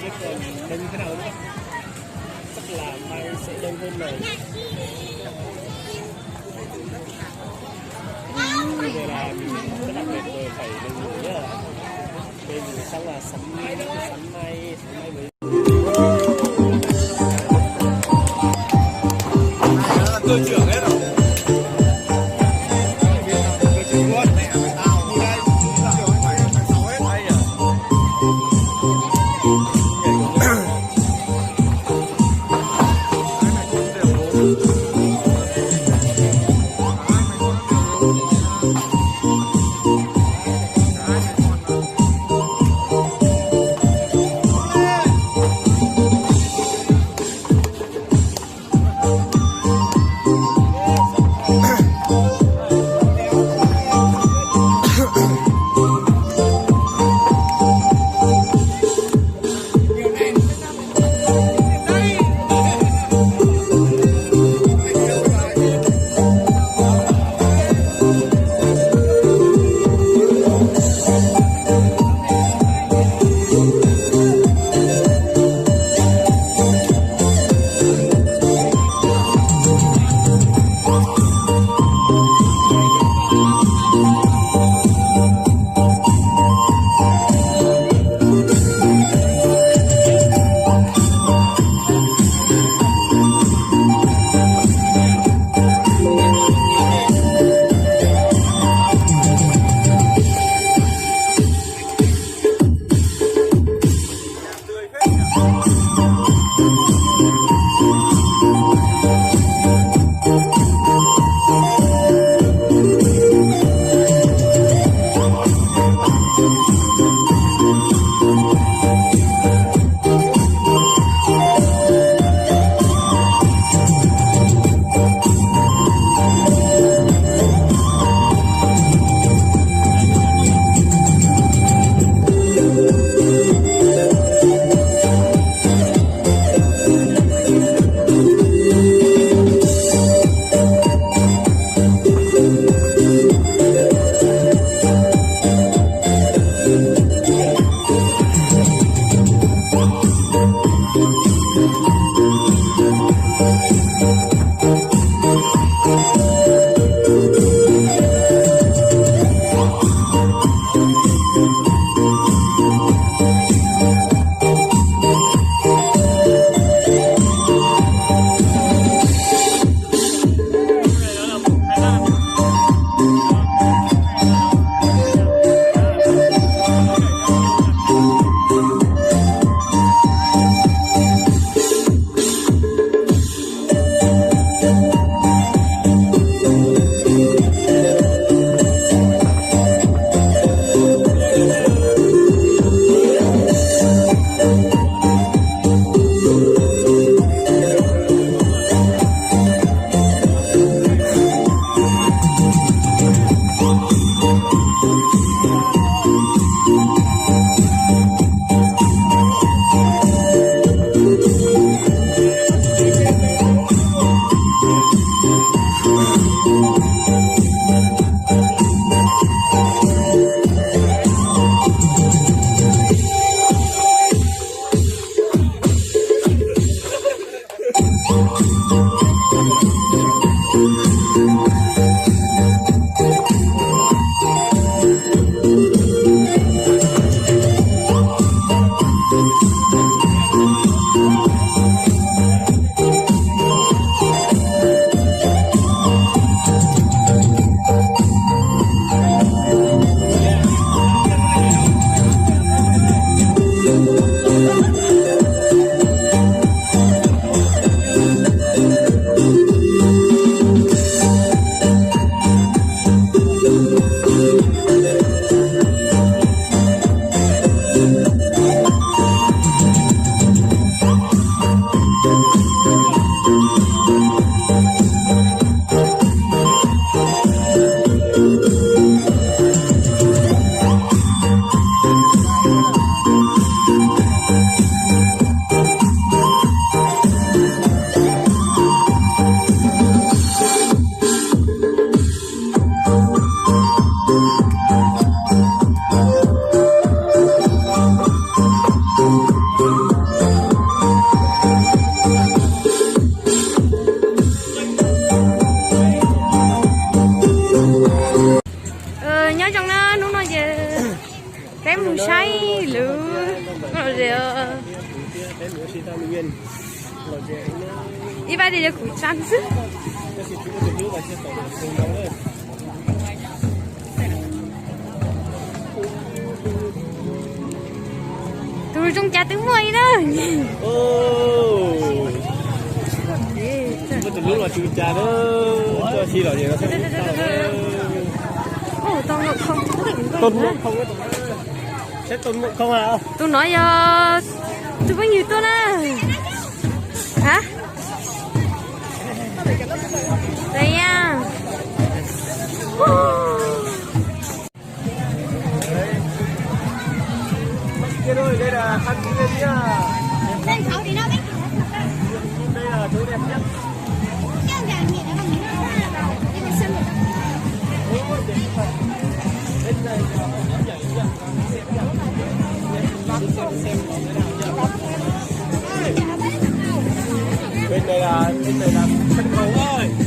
Còn đông thế nào nữa? Chắc là mai sẽ đông hơn này. Bây giờ là mình, các bạn mệt rồi phải đi ngủ nhá. Đây mình sắm là sắm, sắm may, sắm may mới. Tôi trưởng hết rồi. Mus saib lub lom zem. Ib pab li yog kuv tsa xwb. Tus zoo cas twb muaj li na. Tus lub los tsis cas na. Tsis los. Tus no yog tus phooj ywg tuaj na. Ha? Bên này là, bên này là sân khấu ơi.